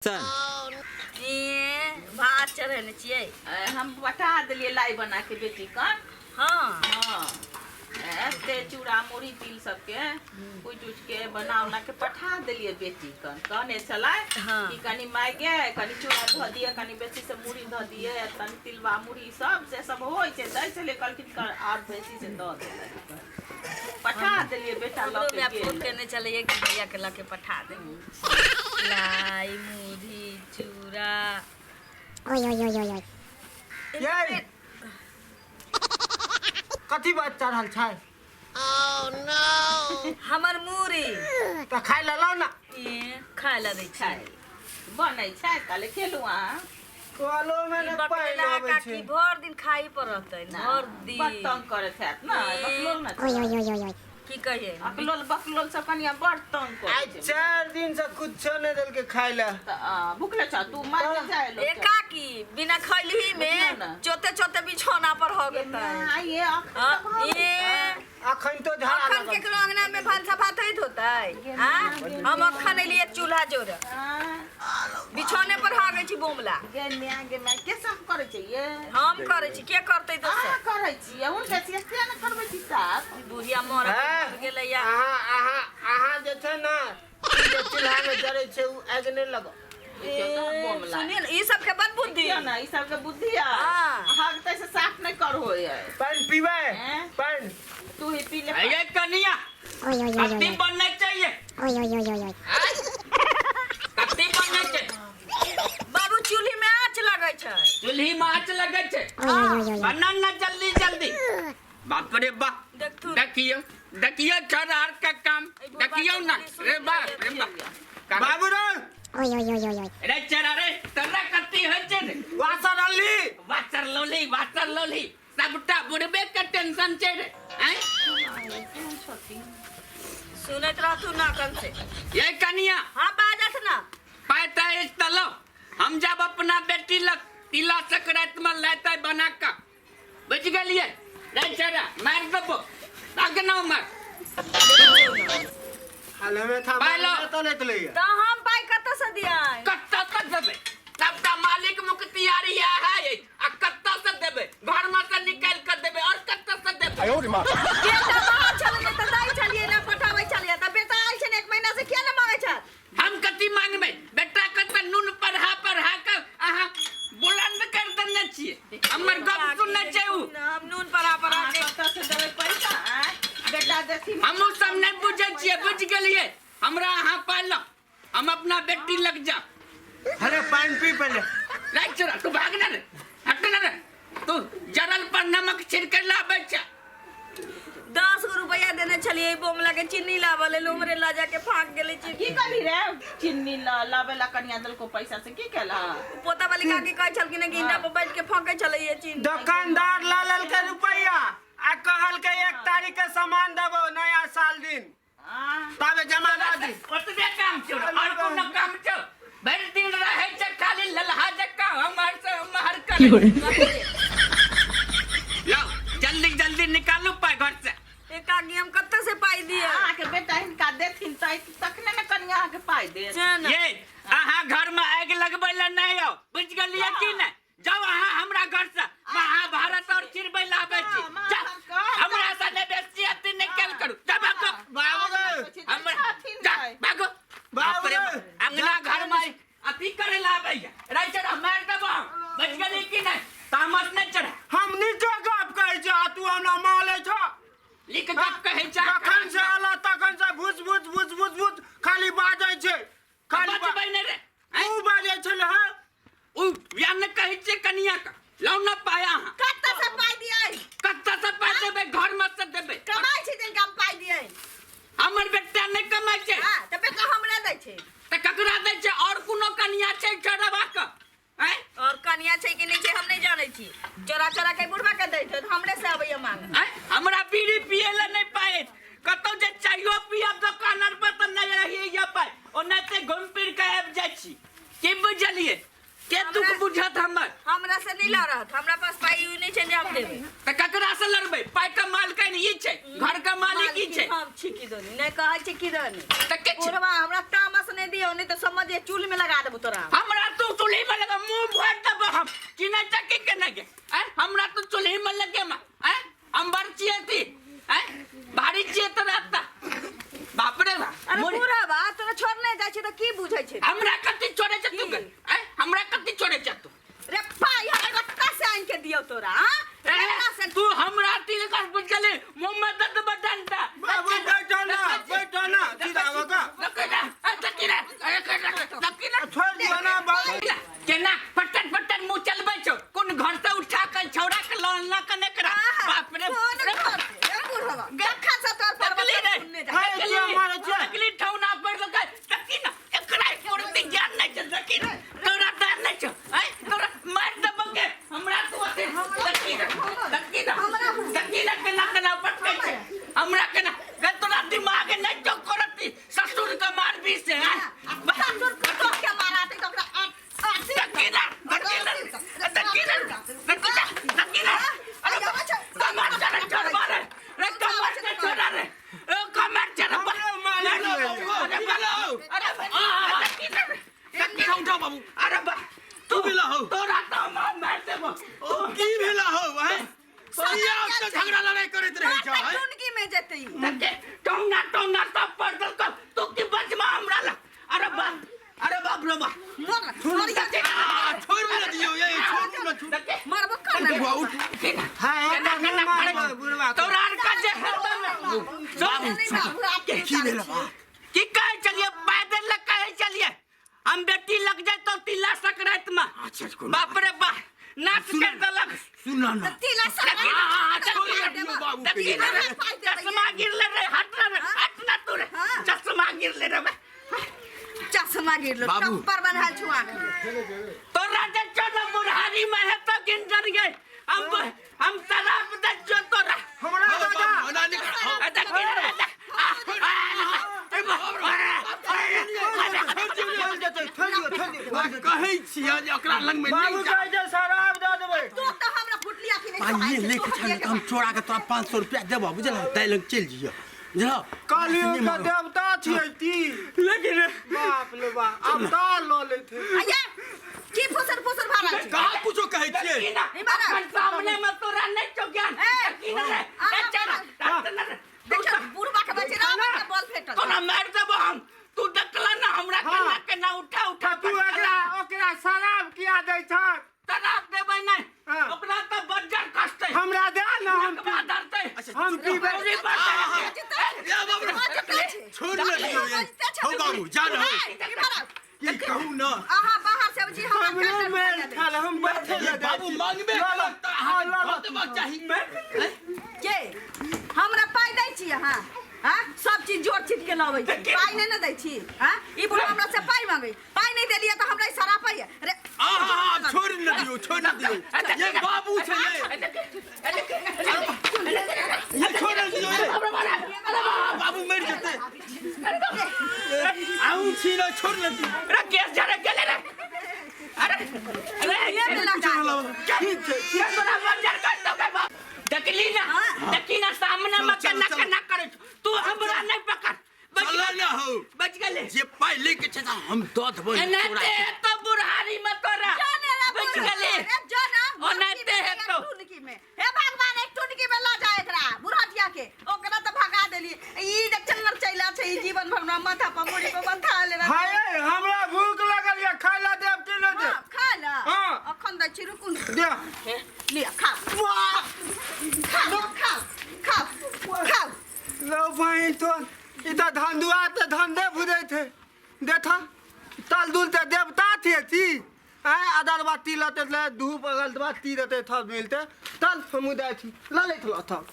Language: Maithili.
चल। ए, भात चढ़ेने छियै। हम बता देलियै लाई बना के बेटी कन। हाँ। हाँ, एते चूड़ा मुरही तिल सबके कुटि उटि के बना उना के पठा देलियै बेटी कन। कहने छलै कि कनि माय गे, कनि चूड़ा धऽ दिअ, कनि बेसी से मुरही धऽ दिअ, कनि तिलबा मुरही सब से सब होइ छै, दै छलै। कहलखिन आओर बेसी से दऽ देलै, पठा देलियै। बेटा लऽ हमरो के माय फोन गेल। केने छलैए कि भैया के लऽ के पठा दे लाई मुरही चूड़ा। ये कथी बात चढ़ल छै? हमर मुरही। तऽ खाय लए लाउ ने। ए, खाय ला दै छै छै। बनै छै ताले खेलू अहाँ। कलो में ई ने पानि बकलेला आबै काकी छै। भर दिन खाई पर रहतै, भर बड़ दिन। तंग करैत हैत ने। ए। बकलोल ने छै। की कहिए? अकलोल बकलोल सब कनिया बड़ तंग आइ करै छै। 4 दिन से कुछो नहि देलकै खाय लए। तऽ भुखले छ तू, मार जाय ए लोग। काकी, बिना खैलही में बुझियौ ने। चोते चोते बिछौना पर हो गेतै। आइए अखन हाँ, तक हो ए गेतै। अखन तो झाड़ा अखन लगल। केकरो अंगना में भानसा भात होइत होतै? हाँ, हम अखन एलियै चूल्हा जोड़, बिछौने पर हागै छी बोमला। गे माय, गे माय, के साफ करै छै ये? हम करै छी, के करतै अहाँ दोसर? करै छियै? हुनका छियै, किया ने करबै छी साफ? बुढ़िया मर हैं? गेलै या। अहाँ अहाँ अहाँ जे छै ने, ई जे चूल्हा में जरै छै, उ आगि नहि लगो। देखियौ तऽ बोमला। सुनिए ने, ई सबके बड़ बुद्धि। देखियौ ने, ई सबके बुद्धि है। हाँ। हगतै से साफ नहि करहो है। पानि पीबै? हैं? पानि। तू ही पी ले। ये कनिया, कत्ती बनना चाहिए? कत्ती बनना छै? बाबू, चूल्ही में आँच लगै छै। चूल्ही में आँच लगै छै? बनल ना जल्दी जल्दी। बाप रे बाप! देखथु। देखियो देखियो छड़ के काम। देखियो ना, रे बाप रे बाप! बाबू रे। रे चरा रे, तोरा कत्ती होइ छै रे? वासर अल्ली। वाचर लौली, वाचर लौली। सबटा बुढ़बे के टेंशन छै रे, आँय? सुनैत रहथु ना कन से। ये कनिया। हाँ, बाजत ना। पाइ ताइ अछि तऽ लो, हम जब अपना बेटी लग तिला संक्रांति में लाते बना कऽ। बुझि गेलियै रे चरा? मारि देबो, अगना मार। हाल में था। पाइ लो। चलैत लैया। तऽ हम पाइ कतऽ से दियै? कत्ता से देबै? सबटा मालिक मुख्तियारी है आ कत्ता से देबै? घर में से निकालि कऽ देबै, और कत्ता से देबै? बेटा बाहर छलै ने तऽ दै छलियै ने, पठाबै छलियै। तऽ बेटा आयल छै ने एक महीना से, किया ने मांगै छै? हम कथी मांगबै? बेटा के तऽ नून पढ़ा पढ़ा कऽ अहाँ बुलंद कर देने छियै। हमर गप सुनै छै उ? हम नून पढ़ा पढ़ा अहाँ के कतऽ से देबै पैसा, आँय? बेटा देखी। हमहूँ सब नहि बुझै छियै, बुझि गेलियै? हमरा अहाँ पालक, हम अपना बेटी लग जा। अरे, पानि पी पहिले। राख छोड़ा, तू भाग ना रे, हट ना रे। तू जरल पर नमक छिड़के लाबै छै। 10 गो रुपया देने छलियै बोमला के चीनी लाबऽ लेल, उमरे लऽ जाके फाँक गेलै की चीनी। कहली रे? चीनी लाबे ला कनिया देलको पैसा से की केला? पोता वाली काकी कहै छलखिन कि ईंटा पर बैठ के फाँकै छलैये चीनी। दुकानदार लऽ लेलकै रुपैआ आ कहलकै 1 तारीख के सामान देबो नया साल दिन, ताबे जमा दऽ दी। ओतबे काम छौ, और कोनो काम छौ? भरि दिन रहै छै खाली ललहा जकाँ, हमर से हमर कर। लो, जल्दी जल्दी निकालू पाइ घर से। ए काकी, हम कतऽ से पाइ दियै? अहाँके बेटा हिनका देथिन तऽ तखने ने कनिया अहाँके पाइ देत। से ने। ये अहाँ घर में आगि लगबै लए नहि आउ, बुझि गेलियै कि नहि? जाउ अहाँ हमरा घर से, महाभारत और चिरबै लए आबै छी। जाउ, हमरा से नहि बेसी अथी निकल करू। जा भागो। बाबू रे। हमरा जा भागो। बाप रे बाप, अंगना घर में अथी करे ला आबैया। राइ चढ़ा, मारि देबो हम। बच गेली कि नहि? तामस नहि चढ़ा। हम नीके गप कहै छी आ तू हमरा मारै छ। लिख गप कहै छै। जखन से अला तखन से भूस भूस भूस भूस भूस खाली बाजै छै, खाली बजबै नहि रे, आँय? तू बाजै छलै हँ। उ या ने कहै छियै कनिया के, लाउ ने पाय अहाँ। कतऽ से पाइ दियै? कतऽ से पाइ देबै? घर में से देबै। कमाइ छी जिनका हम पाइ दियै? हमर बेटा नहि कमाइ छै। हाँ, तऽ बेटा हमरा दै छै। तऽ ककरा दै छै? और कोनो कनिया छै चोरबा के, आँय? और कनिया छै कि नहि छै, हम नहि जानै छी। चोरा चोरा के बुढ़बा के दैत होत, हमरे से अबैया मांग। आँय? हमरा बीड़ी पिए लए नहि पाइ अछि। कतौ जे चाइयो पियब दोकान आर पर तऽ नहि रहैया पाइ। ओनाहिते घुमि फिर के आबि जाइ छी। की बुझलियै? के दुख बुझत हमर? हमरा से नहीं लड़त, हमरा पास पाई उई नहीं छै जे हम देबै। तऽ ककरा से लड़बै? पाइ के मालिक ई छै, घर के मालिक ई छै। हम छी की दनी नहीं कहै छी की दनी। तऽ के छै? बुढ़वा हमरा तामस नहीं दियौ, नहीं तऽ समझ चूल में लगा देबो तोरा। हमरा तू चूल्ही में लगा मुंह भर देबो हम। चिन्है छै की के नहि गे? आँय, हमरा तू चूल्ही में लगे मा। आँय, हम बड़ छियै ती। आँय, भारी छियै तोरा तऽ। बाप रे बाप। अरे बुढ़वा तोरा छोड़ने जाइ छै तऽ की बुझै छै? हमरा कथी छोड़ै छै तू गे? आँय, हमरा कथी छोड़ै छै तू? रे पाई हमरा कत्ता से आनि के दियौ तोरा? हाँ? कत्ता से? तू हमरा तिल कस बुझ गेली, मुंह में दर्द बडंटा। बाबू बैठो ना, बैठो ना, सीधा हो का। छोड़ दियो ना बाबू। केना पटन पटन मुंह चलबै छौ? कोन घर से उठा के छौड़ा के लोन ला के ने करा। बाप रे। कोन घर से? ए बुढ़वा कखन से तोर पर तकली रे। सुनने जा। हाय, किया मारै छै? तकली ठौना पर लगा तकी ना, एकरा एको ज्ञान नहीं छै। तकी ना, तोरा डर नहीं छौ? आय, तोरा मार देबो के हमरा तू अथी। तकी ना, तकी ना, तकी ना, केना केना पटकै छै हमरा केना गे? तोरा दिमाग नहीं छौ करती ससुर के मारबी से? आय, ससुर कुत्तो के माराते तऽ ओकरा तकी ना, तकी ना, तकी ना, तकी ना, तकी ना। अरे कमर चढ़ चढ़ मारे रे, कमर से छोड़ा रे, ओ कमर चढ़। हमरो मालिक अरे अरे तकी ना, तकी ना। उठाओ बाबू। अरे बा तू भेला हौ? तोरा तो हम मार देबो। ओ की भेला हौ? हैं, सैया से झगड़ा लड़ाई करैत रहै छ? हैं, टुनकी में जेतै। तके टोंगा टोंगा सब पर दलको, तू की बचमा हमरा ला। अरे बा, अरे बाप रे बा। मर मर। आ, छोड़ न दियौ ये, छोड़ न, छोड़। तके मरबो कर ना। बुआ उठ। हाय, केना मारबै बुढ़वा के? तोरा आर का जे हेतौ ने सब। की भेला बात? की कहै चलिए? पैदल लग कहै चलिए, हम बेटी लग जाए तो तिला सकरात में। अच्छा, कोनो बाप रे बा, नाच कर देलक। सुन ना। तिला छोड़ न दियौ बाबू के। देखी ना रे, चश्मा गिरले रे, हट ना रे, हट ना तू रे। हाँ। चश्मा गिरले रे बे। चश्मा गिरलो। बाबू। टप्पर बन्हाल छु आँख में। तोरा जे चल बुढ़ारी में है तो गिंजर गए, हम शराब दे जो तोरा। हमरा हौ, दादा। बाबू, ना निकल, हौ। आ, देखी ना रे, देख। आ, आ, अरे बा, अरे, छोड़ जेतै, छोड़ दियौ, छोड़ दियौ। आ, कहै छियै जे ओकरा लग में बाबू नहि जा। कहै छै शराब दऽ देबै। तू तऽ हमरा फुटली आँखि नहि पाइए सोहाइ छै, लेके तू चल, हटिए हम चोरा के तोरा 500 रुपया देबो, बुझल? ताहि लग चलि जइयो, बुझल? कलयुग के देवता छियै ती। लेकिन बाप रे बाप, अवतार लऽ लेथे। अये की फुसर फुसर भऽ रहल छै? कहाँ कुछो कहै छियै? देखी ना, अखन सामने में तोरा नहीं छौ ज्ञान। ए, देखी ना रे, आ, ए, चल, हट ना रे। देखियौ बुढ़बा के बचे रावण के बल भेटल। तोरा मार देबो हम। तू देखला ना हमरा हाँ। केना केना उठा उठा तू एकरा ओकरा शराब किया दै छह? शराब देबै नहीं। हाँ। ओकरा तऽ बज्जर कसतै। हमरा दे ना, हम नकबा धरतै। हम पीबै। पूरी बज्जर। या बाबू रे, छोड़ न दियौ ये। हौ बाबू, जा न हौ। की कहू न। अहाँ बाहर से अबै छी हमरा हमरो काटल मेल भऽ गेलै। खाल हम बैठे ये लए जाइ बाबू छी। मांगबे लऽ लऽ, करत तऽ हाँ, अहाँके लऽ लऽ। धऽ देबाक चाही। के हमरा पाइ दै छी अहाँ? हाँ, सब चीज जोड़ चीज के लबै छी, पाइ नहि ने दै छी? हाँ, ई बुढ़ा हमरा से पाइ मांगे, पाइ नहि देलियै तऽ हमरा ई सरापैया रे। आहा, छोड़ न दियौ, छोड़ न दियौ ये, बाबू छै ये। ये छोड़ न दियौ ये। बाबू मरि जेतै। अहूँ छी ने, छोड़ न दियौ। अरे केस झड़क गेलै रे। अरे अरे ये लगा। ठीक छै। के तोरा बज्जर कसतौ के बाप। देखली ना, हाँ। देखी ना सामने में चल, केना चल। केना करै छौ। तू हमरा नहीं पकड़। बच चल गेलै, न हौ। बच गेलै। जे पाइ लेके छै तऽ हम दऽ देबै एनाते तोरा। हेतौ बुढ़ारी में तोरा। जाने रे बच बुढ़ा, गेलै। रे जाना, ओनाहिते हेतौ। टुनकी में। हे भगवान, एक टुनकी में लऽ जा एकरा बुढ़टिया के। ओकरा तऽ भगा देली, ई जे चन्नर चैला छै, ई जीवन भर हमरा माथा पर मुड़ी पर बंधा लेना। हाय, हमरा भूख लगल ये, खाय ला देब कि नहि देब? हाँ, खा ल। हाँ। अखन दै छी, रुकू ने। दे। लिअ, खाओ खाओ खाओ खाओ खाओ। लो बहिन, तो ई तऽ धंधुआ तऽ धंधे बुझै छै। देखा, तल दुल तऽ देवता थे ती। आँय, अगरबत्ती लतै ले, धूप अगरबत्ती देतै तब मिलतै। चल, हमहूँ जाइ छी, लऽ लैत लऽ तब।